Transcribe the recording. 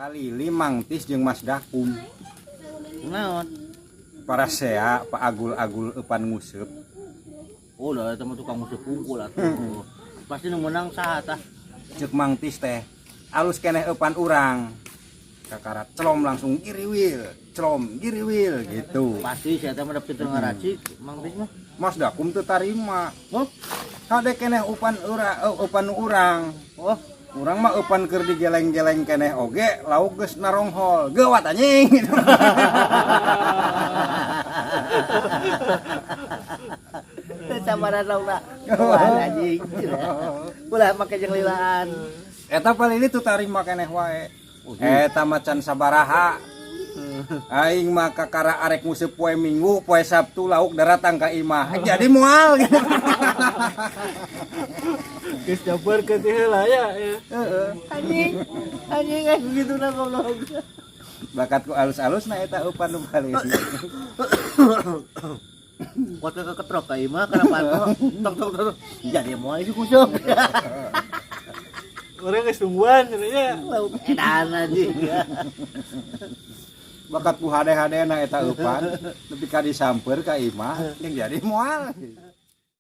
Palili Mangtis jeung Mas Dakum. Naon? Parasea Pak Agul-agul eupan nguseup. Oh, lah eta mah tukang nguseup unggul atuh. Pasti nu menang saha tah? Cek Mangtis teh alus keneh eupan urang. Kakara celom langsung giriwil, celom giriwil gitu. Pasti si eta mah da pinter ngaracik, Mang Tis mah. Mas Dakum teu tarima. Oh, Kade keneh eupan ura, eupan urang. oh, Urang mah eupan keur digeleng-geleng keneh oge lauk geus naronghol. Geuwat anjing. Teu sabaran laukna. Wah, anjing. Ulah make jeung lilaan. Eta palili teu tarima keneh wae. Eta macan sabaraha. Aing mah kakara arek nguseup poe Minggu, poe Sabtu lauk daratang ka imah. Jadi moal gitu. Geus campurkeun teh heula ya. Ya. Heeh. Anjing. Anjing eh gitu na goblok. Bakat ku alus-alus na eta eupan nu palili. Kuat ke ketrok ka imah kana panto. Tok tok tok. Jadi moal isi kusuk. Urang geus tungguan cenah nya. Lauk edan anjing. Bakat ku hade-hade na eta eupan nepi ka disamper ka imah yang jadi moal.